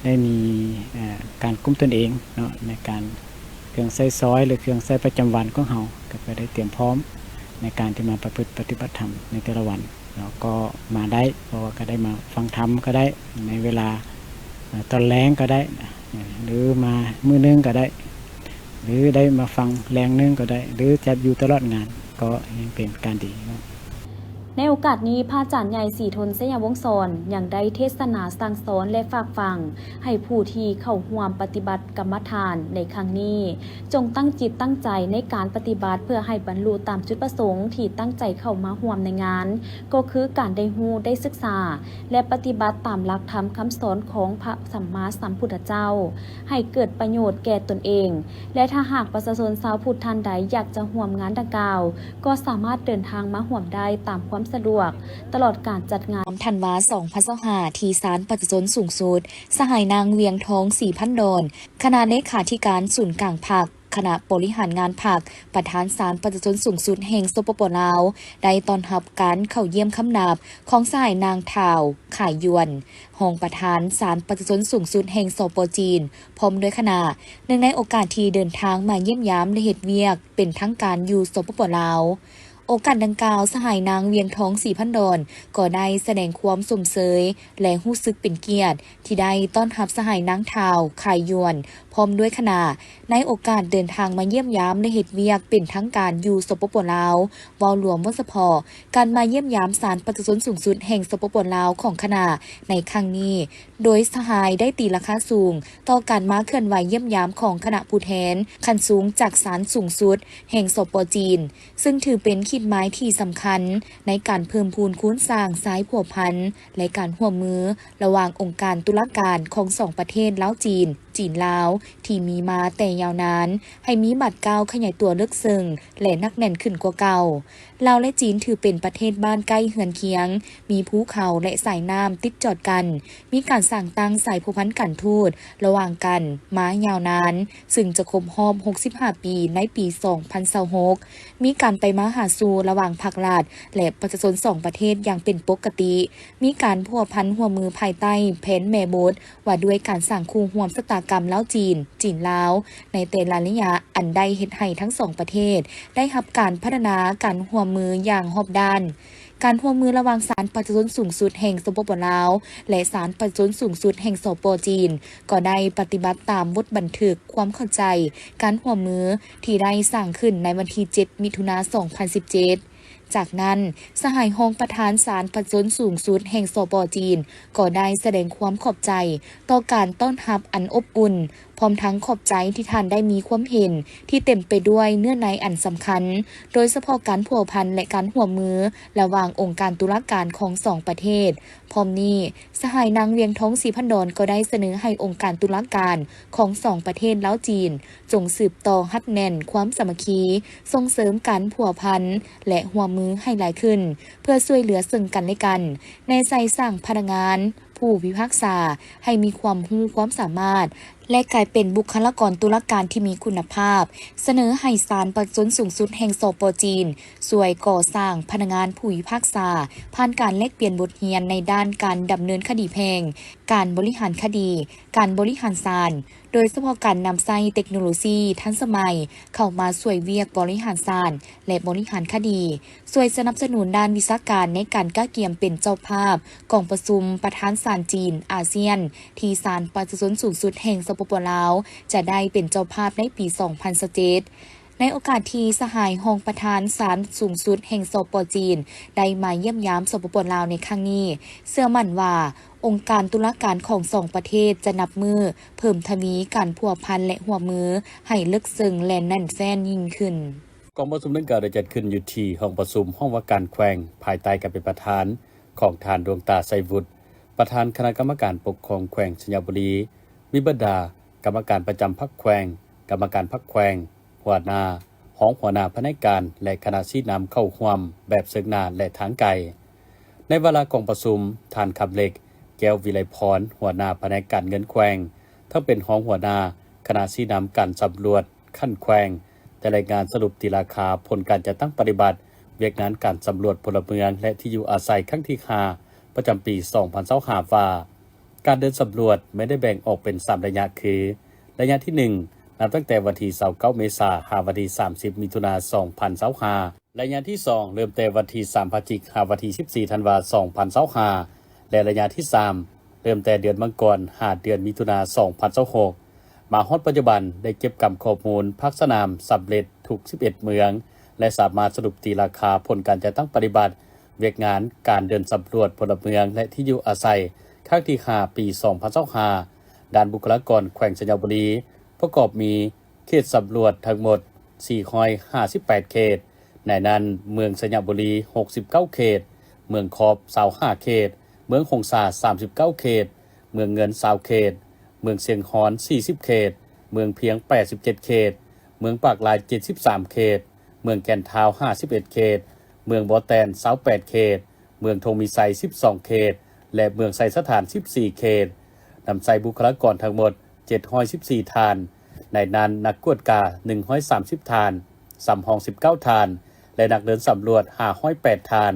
ໄດ້ມີ ເອີ ການກຸມຕົນເອງເນາະ ໃນການເຄື່ອງໃຊ້ສອຍ ຫຼືເຄື່ອງໃຊ້ປະຈຳວັນຂອງເຮົາ ກໍ ກໍໄດ້ຕຽມພ້ອມໃນການທີ່ມາປະພຶດປະຕິບັດທຳໃນແຕ່ລະວັນເນາະ ກໍມາໄດ້ ເພາະວ່າກໍໄດ້ມາຟັງທຳກໍໄດ້ ໃນເວລາ ເອີ ຕອນແລງກໍໄດ້ ເອີ ຫຼືມາມື້ໜຶ່ງກໍໄດ້ ຫຼືໄດ້ມາຟັງແລງໜຶ່ງກໍໄດ້ ຫຼືຈະຢູ່ຕະຫຼອດງານ ກໍຍັງເປັນການດີເນາະ. ໃນໂອກາດນີ້ ພະອາຈານໃຫຍ່ ສີທົນ ໄຊຍະວົງສອນ ຍັງໄດ້ເທດສະໜາສັ່ງສອນ ແລະ ຝາກຝັງໃຫ້ຜູ້ທີ່ເຂົ້າຮ່ວມປະຕິບັດກຳມະຖານໃນຄັ້ງນີ້ ຈົ່ງຕັ້ງຈິດຕັ້ງໃຈໃນການປະຕິບັດ ເພື່ອໃຫ້ບັນລຸຕາມຈຸດປະສົງທີ່ຕັ້ງໃຈເຂົ້າມາຮ່ວມໃນງານ ກໍຄືການໄດ້ຮູ້ໄດ້ສຶກສາ ແລະ ປະຕິບັດຕາມຫຼັກທຳຄຳສອນຂອງພະສຳມາສຳພຸດທະເຈົ້າ ໃຫ້ເກີດປະໂຫຍດແກ່ຕົນເອງ ແລະ ຖ້າຫາກປະຊາຊົນຊາວພຸດທ່ານໃດຢາກຈະຮ່ວມງານດັ່ງກ່າວ ກໍສາມາດເດີນທາງມາຮ່ວມໄດ້ຕາມຄວາມສະດວກ ຕະຫຼອດການຈັດງານ. ທັນວາ ສອງພັນຊາວຫ້າ ທີ່ສານປະຊາຊົນສູງສຸດ, ສະຫາຍນາງ ວຽງທອງ ສີພັນດອນ ຄະນະເລຂາທິການສູນກາງພັກ, ຄະນະບໍລິຫານງານພັກ, ປະທານສານປະຊາຊົນສູງສຸດແຫ່ງ ສປປ ລາວ ໄດ້ຕ້ອນຮັບການເຂົ້າຢ້ຽມຄຳນັບຂອງສະຫາຍນາງ ທ້າວ ຂາຍຢວນ ຮອງປະທານສານປະຊາຊົນສູງສຸດແຫ່ງ ສປ ຈີນ ພ້ອມດ້ວຍຄະນະ. ເນື່ອງໃນໂອກາດທີ່ເດີນທາງມາຢ້ຽມຢາມ ແລະ ເຮັດວຽກເປັນທາງການຢູ່ ສປປ ລາວ, ໂອກາດດັ່ງກ່າວ ສະຫາຍນາງ ວຽງທອງ ສີພັນດອນ ກໍໄດ້ສະແດງຄວາມຊົມເຊີຍ ແລະ ຮູ້ສຶກເປັນກຽດ ທີ່ໄດ້ຕ້ອນຮັບສະຫາຍນາງ ທ້າວ ຂາຍຢວນ ພ້ອມດ້ວຍຄະນະ ໃນໂອກາດເດີນທາງມາຢ້ຽມຢາມ ແລະ ເຮັດວຽກເປັນທາງການຢູ່ ສປປ ລາວ, ເວົ້າລວມວ່າສະເພາະການມາຢ້ຽມຢາມສານປະຊາຊົນສູງສຸດແຫ່ງ ສປປ ລາວ ຂອງຄະນະໃນຄັ້ງນີ້, ໂດຍສະຫາຍໄດ້ຕີລາຄາສູງຕໍ່ການມາເຄື່ອນໄຫວຢ້ຽມຢາມຂອງຄະນະຜູ້ແທນຂັ້ນສູງຈາກສານສູງສຸດແຫ່ງ ສປ ຈີນ, ເຊິ່ງຖືເປັນຂີດໝາຍທີ່ສຳຄັນໃນການເພີ່ມພູນຄູນສ້າງສາຍພົວພັນ ແລະ ການຮ່ວມມືລະຫວ່າງອົງການຕຸລາການຂອງສອງປະເທດລາວ-ຈີນ, ຈີນ-ລາວ ທີ່ມີມາແຕ່ຍາວນານ ໃຫ້ມີບາດກ້າວຂະຫຍາຍຕົວເລິກເຊິ່ງ ແລະ ໜັກແໜ້ນຂຶ້ນກວ່າເກົ່າ. ລາວ ແລະ ຈີນ ຖືເປັນປະເທດບ້ານໃກ້ເຮືອນຄຽງ, ມີພູເຂົາ ແລະ ສາຍນ້ຳຕິດຈອດກັນ, ມີການສ້າງຕັ້ງສາຍພົວພັນການທູດລະຫວ່າງກັນມາຍາວນານ, ເຊິ່ງຈະຄົບຮອບຫົກສິບຫ້າປີໃນປີສອງພັນຊາວຫົກ, ມີການໄປມາຫາສູ່ລະຫວ່າງພັກລັດ ແລະ ປະຊາຊົນສອງປະເທດຢ່າງເປັນປົກກະຕິ, ມີການພົວພັນຮ່ວມມືພາຍໃຕ້ແຜນແມ່ບົດ ວ່າດ້ວຍການສ້າງຄູ່ຮ່ວມຊະຕາກຳລາວ-ຈີນ, ຈີນ-ລາວ ໃນແຕ່ລະໄລຍະ, ອັນໄດ້ເຮັດໃຫ້ທັງສອງປະເທດໄດ້ຮັບການພັດທະນາການຮ່ວມມືຢ່າງຮອບດ້ານ. ການຮ່ວມມືລະຫວ່າງສານປະຊາຊົນສູງສຸດແຫ່ງ ສປປ ລາວ ແລະ ສານປະຊາຊົນສູງສຸດແຫ່ງ ສປ ຈີນ ກໍໄດ້ປະຕິບັດຕາມບົດບັນທຶກຄວາມເຂົ້າໃຈການຮ່ວມມື ທີ່ໄດ້ສ້າງຂຶ້ນໃນວັນທີເຈັດ ມິຖຸນາ ສອງພັນສິບເຈັດ. ຈາກນັ້ນ, ສະຫາຍຮອງປະທານສານປະຊາຊົນສູງສຸດແຫ່ງ ສປ ຈີນ ກໍໄດ້ສະແດງຄວາມຂອບໃຈຕໍ່ການຕ້ອນຮັບອັນອົບອຸ່ນ, ພ້ອມທັງຂອບໃຈທີ່ທ່ານໄດ້ມີຄວາມເຫັນທີ່ເຕັມໄປດ້ວຍເນື້ອໃນອັນສຳຄັນ, ໂດຍສະເພາະການພົວພັນ ແລະ ການຮ່ວມມືລະຫວ່າງອົງການຕຸລາການຂອງສອງປະເທດ. ພ້ອມນີ້, ສະຫາຍນາງ ວຽງທອງ ສີພັນດອນ ກໍໄດ້ສະເໜີໃຫ້ອົງການຕຸລາການຂອງສອງປະເທດລາວ-ຈີນ ຈົ່ງສືບຕໍ່ຮັດແໜ້ນຄວາມສາມັກຄີ, ສົ່ງເສີມການພົວພັນ ແລະ ຮ່ວມມືໃຫ້ຫຼາຍຂຶ້ນ ເພື່ອຊ່ວຍເຫຼືອເຊິ່ງກັນແລະກັນ, ແນໃສ່ສ້າງພະນັກງານ, ຜູ້ພິພາກສາ ໃຫ້ມີຄວາມຮູ້ຄວາມສາມາດ ແລະ ກາຍເປັນບຸກຄະລາກອນຕຸລາການທີ່ມີຄຸນນະພາບ. ສະເໜີໃຫ້ສານປະຊາຊົນສູງສຸດແຫ່ງ ສປ ຈີນ ຊ່ວຍກໍ່ສ້າງພະນັກງານຜູ້ພິພາກສາ ຜ່ານການແລກປ່ຽນບົດຮຽນໃນດ້ານການດຳເນີນຄະດີແພ່ງ, ການບໍລິຫານຄະດີ, ການບໍລິຫານສານ, ໂດຍສະເພາະການນຳໃຊ້ເຕັກໂນໂລຊີທັນສະໄໝເຂົ້າມາຊ່ວຍວຽກບໍລິຫານສານ ແລະ ບໍລິຫານຄະດີ, ຊ່ວຍສະໜັບສະໜູນດ້ານວິຊາການໃນການກະກຽມເປັນເຈົ້າພາບກອງປະຊຸມປະທານສານຈີນອາຊຽນ ທີ່ສານປະຊາຊົນສູງສຸດແຫ່ງ ສປປ ລາວ ຈະໄດ້ເປັນເຈົ້າພາບໃນປີສອງພັນຊາວເຈັດ. ໃນໂອກາດທີ່ສະຫາຍຮອງປະທານສານສູງສຸດແຫ່ງ ສປ ຈີນ ໄດ້ມາຢ້ຽມຢາມ ສປປ ລາວ ໃນຄັ້ງນີ້, ເຊື່ອໝັ້ນວ່າ ອົງການຕຸລາການຂອງສອງປະເທດຈະນັບມື້ເພີ່ມທະວີການພົວພັນ ແລະ ຮ່ວມມືໃຫ້ເລິກເຊິ່ງ ແລະ ແໜ້ນແຟ້ນຍິ່ງຂຶ້ນ. ກອງປະຊຸມດັ່ງກ່າວໄດ້ຈັດຂຶ້ນຢູ່ທີ່ຫ້ອງປະຊຸມຫ້ອງວ່າການແຂວງ ພາຍໃຕ້ການເປັນປະທານຂອງທ່ານ ດວງຕາ ໄຊວຸດ, ປ ປະທານຄະນະກຳມະການປົກຄອງແຂວງໄຊຍະບູລີ, ມີບັນດາກຳມະການປະຈຳພັກແຂວງ, ກຳມະການພັກແຂວງ, ຫົວໜ້າ, ຮອງຫົວໜ້າພະແນກການ ແລະ ຄະນະຊີ້ນຳເຂົ້າຮ່ວມແບບເຊິ່ງໜ້າ ແລະ ທາງໄກ. ໃນວາລະກອງປະຊຸມ, ທ່ານ ຄຳເລັກ ແກ້ວວິໄລພອນ, ຫົວໜ້າພະແນກການເງິນແຂວງ, ທັງເປັນຮອງຫົວໜ້າຄະນະຊີ້ນຳການສຳຫຼວດຂັ້ນແຂວງ ໄດ້ລາຍງານສະຫຼຸບຕີລາຄາຜົນການຈັດຕັ້ງປະຕິບັດວຽກງານການສຳຫຼວດພົນລະເມືອງ ແລະ ທີ່ຢູ່ອາໄສຄັ້ງທີຫ້າ ປະຈຳປີສອງພັນຊາວຫ້າ ວ່າ ການເດີນສຳຫຼວດແມ່ນໄດ້ແບ່ງອອກເປັນສາມໄລຍະຄື ໄລຍະທີໜຶ່ງ ນັບຕັ້ງແຕ່ວັນທີຊາວເກົ້າເມສາ ຫາວັນທີສາມສິບມິຖຸນາ ສອງພັນຊາວຫ້າ, ໄລຍະທີສອງ ເລີ່ມແຕ່ວັນທີສາມພະຈິກ ຫາວັນທີສິບສີ່ທັນວາ ສອງພັນຊາວຫ້າ ແລະ ໄລຍະທີສາມ ເລີ່ມແຕ່ເດືອນມັງກອນ ຫາເດືອນມິຖຸນາ ສອງພັນຊາວຫົກ. ມາຮອດປັດຈຸບັນ ໄດ້ເກັບກຳຂໍ້ມູນພາກສະໜາມສຳເລັດທຸກສິບເອັດເມືອງ ແລະ ສາມາດສະຫຼຸບຕີລາຄາຜົນການຈັດຕັ້ງປະຕິບັດວຽກງານການເດີນສຳຫຼວດພົນລະເມືອງ ແລະ ທີ່ຢູ່ອາໄສ ຄັ້ງທີຫ້າ ປີສອງພັນຊາວຫ້າ ດ້ານບຸກຄະລາກອນແຂວງໄຊຍະບູລີ ປະກອບມີ ເຂດສຳຫຼວດທັງໝົດສີ່ຮ້ອຍຫ້າສິບແປດເຂດ, ໃນນັ້ນເມືອງໄຊຍະບູລີຫົກສິບເກົ້າເຂດ, ເມືອງຂອບຊາວຫ້າເຂດ, ເມືອງຫົງສາສາມສິບເກົ້າເຂດ, ເມືອງເງິນຊາວເຂດ, ເມືອງຊຽງຮອນສີ່ສິບເຂດ, ເມືອງພຽງແປດສິບເຈັດເຂດ, ເມືອງປາກລາຍເຈັດສິບສາມເຂດ, ເມືອງແກ່ນທ້າວຫ້າສິບເອັດເຂດ, ເມືອງບໍ່ແຕນຊາວແປດເຂດ, ເມືອງທົ່ງມີໄຊສິບສອງເຂດ ແລະ ເມືອງໄຊສະຖານສິບສີ່ເຂດ, ນຳໃຊ້ບຸກຄະລາກອນທັງໝົດ ເຈັດຮ້ອຍສິບສີ່ທ່ານ, ໃນນັ້ນນັກກວດກາໜຶ່ງຮ້ອຍສາມສິບທ່ານ, ສຳຮອງສິບເກົ້າທ່ານ ແລະ ນັກເດີນສຳຫຼວດຫ້າຮ້ອຍແປດທ່ານ,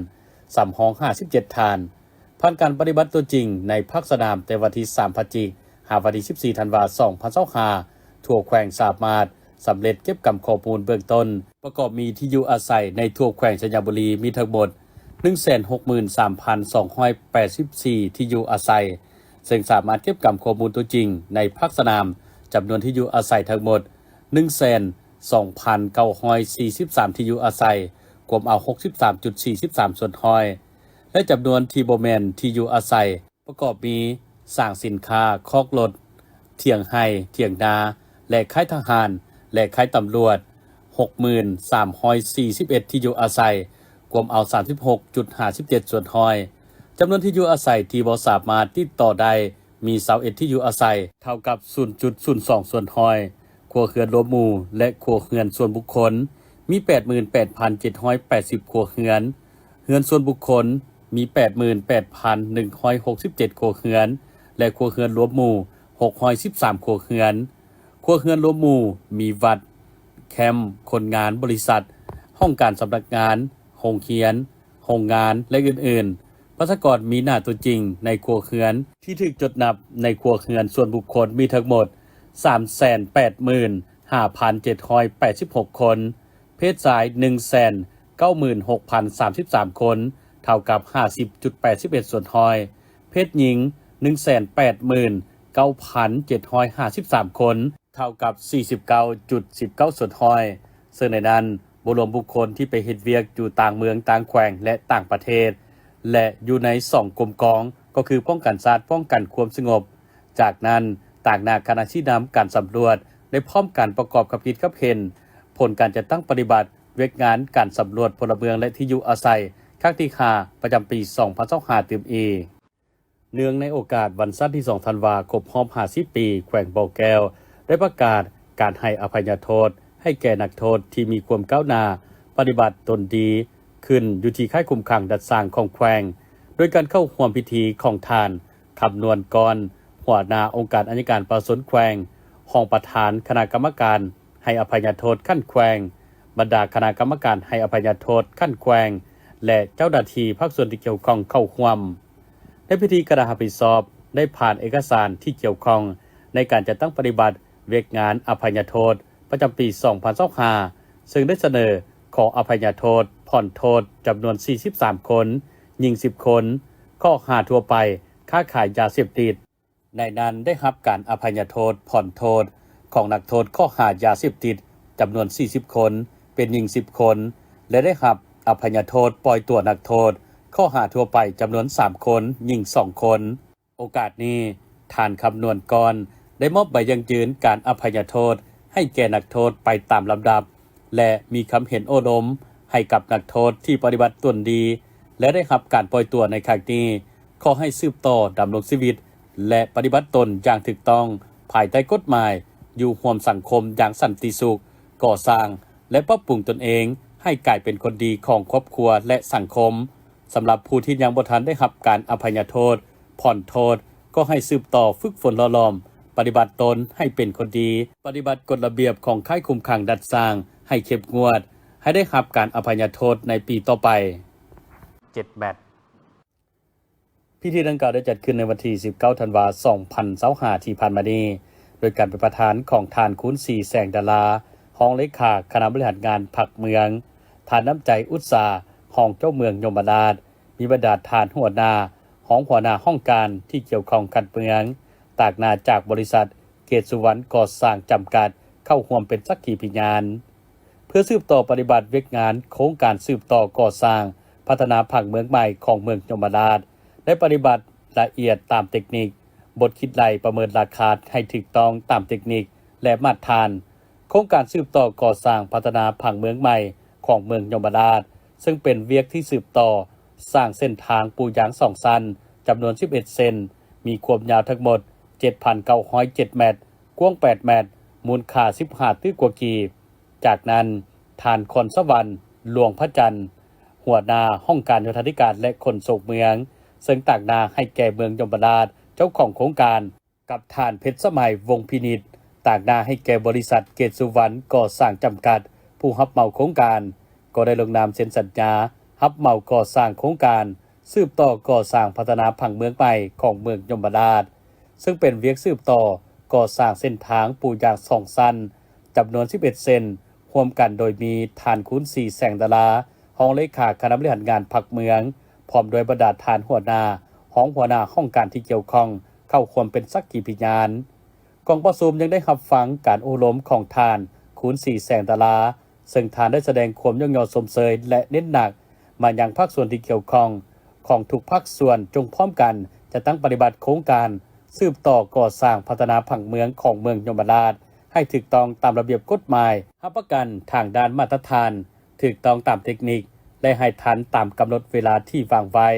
ສຳຮອງຫ້າສິບເຈັດທ່ານ. ຜ່ານການປະຕິບັດຕົວຈິງໃນພາກສະໜາມແຕ່ວັນທີສາມພະຈິກ ຫາວັນທີສິບສີ່ທັນວາ ສອງພັນຊາວຫ້າ ທົ່ວແຂວງສາມາດສຳເລັດເກັບກຳຂໍ້ມູນເບື້ອງຕົ້ນ ປະກອບມີທີ່ຢູ່ອາໄສໃນທົ່ວແຂວງໄຊຍະບູລີມີທັງໝົດ ໜຶ່ງແສນຫົກໝື່ນສາມພັນສອງຮ້ອຍແປດສິບສີ່ ທີ່ຢູ່ອາໄສ, ເຊິ່ງສາມາດເກັບກຳຂໍ້ມູນຕົວຈິງໃນພາກສະໜາມ ຈຳນວນທີ່ຢູ່ອາໄສທັງໝົດ ໜຶ່ງແສນສອງພັນເກົ້າຮ້ອຍສີ່ສິບສາມ ທີ່ຢູ່ອາໄສ, ກວມເອົາຫົກສິບສາມຈຸດສີ່ສິບສາມສ່ວນຮ້ອຍ ແລະ ຈຳນວນທີ່ບໍ່ແມ່ນທີ່ຢູ່ອາໄສ ປະກອບມີ ສາງສິນຄ້າ, ຄອກລົດ, ຖຽງໄຮ່, ຖຽງນາ ແລະ ຄ້າຍທະຫານ ແລະ ຄ້າຍຕຳຫຼວດ ຫົກໝື່ນສາມຮ້ອຍສີ່ສິບເອັດ ທີ່ຢູ່ອາໄສ, ກວມເອົາສາມສິບຫົກຈຸດຫ້າສິບເຈັດສ່ວນຮ້ອຍ. ຈຳນວນທີ່ຢູ່ອາໄສທີ່ບໍ່ສາມາດຕິດຕໍ່ໄດ້ ມີຊາວເອັດທີ່ຢູ່ອາໄສ ເທົ່າກັບສູນຈຸດສູນສອງສ່ວນຮ້ອຍ. ຄົວເຮືອນລວມໝູ່ ແລະ ຄົວເຮືອນສ່ວນບຸກຄົນ ມີແປດໝື່ນແປດພັນເຈັດຮ້ອຍແປດສິບຄົວເຮືອນ, ເຮືອນສ່ວນບຸກຄົນ ມີແປດໝື່ນແປດພັນໜຶ່ງຮ້ອຍຫົກສິບເຈັດຄົວເຮືອນ ແລະ ຄົວເຮືອນລວມໝູ່ ຫົກຮ້ອຍສິບສາມຄົວເຮືອນ. ຄົວເຮືອນລວມໝູ່ ມີວັດ, ແຄ້ມ, ຄົນງານ, ບໍລິສັດ, ຫ້ອງການສຳນັກງານ, ໂຮງຮຽນ, ໂຮງງານ ແລະ ອື່ນໆ. ປະຊາກອນມີໜ້າຕົວຈິງໃນຄົວເຮືອນທີ່ຖືກຈົດນັບໃນຄົວເຮືອນສ່ວນບຸກຄົນມີທັງໝົດ ສາມແສນແປດໝື່ນຫ້າພັນເຈັດຮ້ອຍແປດສິບຫົກຄົນ, ເພດຊາຍ ໜຶ່ງແສນເກົ້າໝື່ນຫົກພັນສາມສິບສາມຄົນ, ເທົ່າກັບຫ້າສິບຈຸດແປດສິບເອັດສ່ວນຮ້ອຍ, ເພດຍິງ ໜຶ່ງແສນແປດໝື່ນເກົ້າພັນເຈັດຮ້ອຍຫ້າສິບສາມຄົນ, ເທົ່າກັບສີ່ສິບເກົ້າຈຸດສິບເກົ້າສ່ວນຮ້ອຍ, ເຊິ່ງໃນນັ້ນບໍ່ລວມບຸກຄົນທີ່ໄປເຮັດວຽກຢູ່ຕ່າງເມືອງ, ຕ່າງແຂວງ ແລະ ຕ່າງປະເທດ ແລະ ຢູ່ໃນສອງກົມກອງ ກໍຄືປ້ອງກັນຊາດ, ປ້ອງກັນຄວາມສະຫງົບ. ຈາກນັ້ນ, ຕາງໜ້າຄະນະຊີ້ນຳການສຳຫຼວດ ໄດ້ພ້ອມກັນປະກອບກັບຄິດກັບເຫັນຜົນການຈັດຕັ້ງປະຕິບັດວຽກງານການສຳຫຼວດພົນລະເມືອງ ແລະ ທີ່ຢູ່ອາໄສ ຄັ້ງທີຫ້າ ປະຈຳປີສອງພັນຊາວຫ້າຕື່ມອີກ. ເນື່ອງໃນໂອກາດວັນຊາດທີສອງທັນວາ ຄົບຮອບຫ້າສິບປີ ແຂວງບໍ່ແກ້ວ ໄດ້ປະກາດການໃຫ້ອະໄພຍະໂທດໃຫ້ແກ່ນັກໂທດທີ່ມີຄວາມກ້າວໜ້າ ປະຕິບັດຕົນດີຂຶ້ນ ຢູ່ທີ່ຄ້າຍຄຸມຂັງດັດສ້າງຂອງແຂວງ, ໂດຍການເຂົ້າຮ່ວມພິທີຂອງທ່ານ ຄຳນວນ ກ້ອນ ຫົວໜ້າອົງການອັຍການປະຊາຊົນແຂວງ, ຮອງປະທານຄະນະກຳມະການໃຫ້ອະໄພຍະໂທດຂັ້ນແຂວງ, ບັນດາຄະນະກຳມະການໃຫ້ອະໄພຍະໂທດຂັ້ນແຂວງ ແລະ ເຈົ້າໜ້າທີ່ພາກສ່ວນທີ່ກ່ຽວຂ້ອງເຂົ້າຮ່ວມ. ໃນພິທີ ຄະນະຮັບຜິດຊອບໄດ້ຜ່ານເອກະສານທີ່ກ່ຽວຂ້ອງໃນການຈັດຕັ້ງປະຕິບັດວຽກງານອະໄພຍະໂທດປະຈຳປີສອງພັນຊາວຫ້າ ເຊິ່ງໄດ້ສະເໜີຂໍອະໄພຍະໂທດຜ່ອນໂທດຈຳນວນສີ່ສິບສາມຄົນ, ຍິງສິບຄົນ, ຂໍ້ຫາທົ່ວໄປ ຄ້າຂາຍຢາເສບຕິດ. ໃນນັ້ນໄດ້ຮັບການອະໄພຍະໂທດຜ່ອນໂທດຂອງນັກໂທດຂໍ້ຫາຢາເສບຕິດຈຳນວນສີ່ສິບຄົນ, ເປັນຍິງສິບຄົນ ແລະ ໄດ້ຮັບອະໄພຍະໂທດປ່ອຍຕົວນັກໂທດຂໍ້ຫາທົ່ວໄປຈຳນວນສາມຄົນ, ຍິງສອງຄົນ. ໂອກາດນີ້, ທ່ານ ຄຳນວນ ກ້ອນ ໄດ້ມອບໃບຢັ້ງຢືນການອະໄພຍະໂທດໃຫ້ແກ່ນັກໂທດໄປຕາມລຳດັບ ແລະ ມີຄຳເຫັນໂອ້ລົມໃຫ້ກັບນັກໂທດທີ່ປະຕິບັດຕົນດີ ແລະ ໄດ້ຮັບການປ່ອຍຕົວໃນຄັ້ງນີ້ ຂໍໃຫ້ສືບຕໍ່ດຳລົງຊີວິດ ແລະ ປະຕິບັດຕົນຢ່າງຖືກຕ້ອງ ພາຍໃຕ້ກົດໝາຍ, ຢູ່ຮ່ວມສັງຄົມຢ່າງສັນຕິສຸກ, ກໍ່ສ້າງ ແລະ ປັບປຸງຕົນເອງໃຫ້ກາຍເປັນຄົນດີຂອງຄອບຄົວ ແລະ ສັງຄົມ. ສຳລັບຜູ້ທີ່ຍັງບໍ່ທັນໄດ້ຮັບການອະໄພຍະໂທດ, ຜ່ອນໂທດ, ກໍໃຫ້ສືບຕໍ່ຝຶກຝົນຫຼໍ່ຫຼອມ, ປະຕິບັດຕົນໃຫ້ເປັນຄົນດີ, ປະຕິບັດກົດລະບຽບຂອງຄ້າຍຄຸມຂັງດັດສ້າງໃຫ້ເຂັ້ມງວດ, ໃຫ້ໄດ້ຮັບການອະໄພຍະໂທດໃນປີຕໍ່ໄປ. ເຈັດແມັດ. ພິທີດັ່ງກ່າວໄດ້ຈັດຂຶ້ນໃນວັນທີສິບເກົ້າ ທັນວາ ສອງພັນຊາວຫ້າ ທີ່ຜ່ານມານີ້ ໂດຍການເປັນປະທານຂອງທ່ານ ຄູນສີ ແສງດາລາ ຮອງເລຂາຄະນະບໍລິຫານງານພັກເມືອງ, ທ່ານ ນ້ຳໃຈ ອຸດສາ ຮອງເຈົ້າເມືອງຍົມມະລາດ, ມີບັນດາທ່ານຫົວໜ້າ, ຮອງຫົວໜ້າຫ້ອງການທີ່ກ່ຽວຂ້ອງຂັ້ນເມືອງ, ຕາກໜ້າຈາກບໍລິສັດເກດສຸວັນກໍ່ສ້າງຈຳກັດ ເຂົ້າຮ່ວມເປັນສັກຂີພະຍານ. ເພື່ອສືບຕໍ່ປະຕິບັດວຽກງານໂຄງການສືບຕໍ່ກໍ່ສ້າງພັດທະນາຜັງເມືອງໃໝ່ຂອງເມືອງຍົມມະລາດ ໄດ້ປະຕິບັດລະອຽດຕາມເຕັກນິກ, ບົດຄິດໄລ່ປະເມີນລາຄາໃຫ້ຖືກຕ້ອງຕາມເຕັກນິກ ແລະ ມາດຖານ. ໂຄງການສືບຕໍ່ກໍ່ສ້າງພັດທະນາຜັງເມືອງໃໝ່ຂອງເມືອງຍົມມະລາດ ເຊິ່ງເປັນວຽກທີ່ສືບຕໍ່ສ້າງເສັ້ນທາງປູຢາງສອງຊັ້ນ ຈຳນວນສິບເອັດເສັ້ນ, ມີຄວາມຍາວທັງໝົດເຈັດພັນເກົ້າຮ້ອຍເຈັດແມັດ, ກວ້າງແປດແມັດ, ມູນຄ່າສິບຫ້າຕື້ກວ່າກີບ. ຈາກນັ້ນ, ທ່ານ ຄອນສະຫວັນ ຫຼວງພະຈັນ ຫົວໜ້າຫ້ອງການໂຍທາທິການ ແລະ ຂົນສົ່ງເມືອງ, ເຊິ່ງຕາກໜ້າໃຫ້ແກ່ເມືອງຍົມມະລາດ ເຈົ້າຂອງໂຄງການ, ກັບທ່ານ ເພັດສະໄໝ ວົງພິນິດ ຕາກໜ້າໃຫ້ແກ່ບໍລິສັດເກດສຸວັນກໍ່ສ້າງຈຳກັດ ຜູ້ຮັບເໝົາໂຄງການ, ກໍໄດ້ລົງນາມເຊັນສັນຍາຮັບເໝົາກໍ່ສ້າງໂຄງການ ສືບຕໍ່ກໍ່ສ້າງພັດທະນາຜັງເມືອງໃໝ່ຂອງເມືອງຍົມມະລາດ ເຊິ່ງເປັນວຽກສືບຕໍ່ກໍ່ສ້າງເສັ້ນທາງປູຢາງສອງຊັ້ນ ຈຳນວນສິບເອັດເສັ້ນ ຮ່ວມກັນໂດຍມີທ່ານ ຄູນສີ ແສງດາລາ ຮອງເລຂາຄະນະບໍລິຫານງານພັກເມືອງ, ພ້ອມດ້ວຍບັນດາທ່ານຫົວໜ້າ, ຮອງຫົວໜ້າຫ້ອງການທີ່ກ່ຽວຂ້ອງ ເຂົ້າຮ່ວມເປັນສັກຂີພະຍານ. ກອງປະຊຸມຍັງໄດ້ຮັບຟັງການໂອ້ລົມຂອງທ່ານ ຄູນສີ ແສງດາລາ ເຊິ່ງທ່ານໄດ້ສະແດງຄວາມຍ້ອງຍໍຊົມເຊີຍ ແລະ ເນັ້ນໜັກມາຍັງພາກສ່ວນທີ່ກ່ຽວຂ້ອງ ຂອງທຸກພາກສ່ວນ ຈົ່ງພ້ອມກັນຈັດຕັ້ງປະຕິບັດໂຄງການສືບຕໍ່ກໍ່ສ້າງພັດທະນາຜັງເມືອງຂອງເມືອງຍົມມະລາດ ໃຫ້ຖືກຕ້ອງຕາມລະບຽບກົດໝາຍ, ຮັບປະກັນທາງດ້ານມາດຕະຖານ, ຖືກຕ້ອງຕາມເຕັກນິກ ແລະ ໃຫ້ທັນຕາມກຳນົດເວລາທີ່ວາງໄວ້.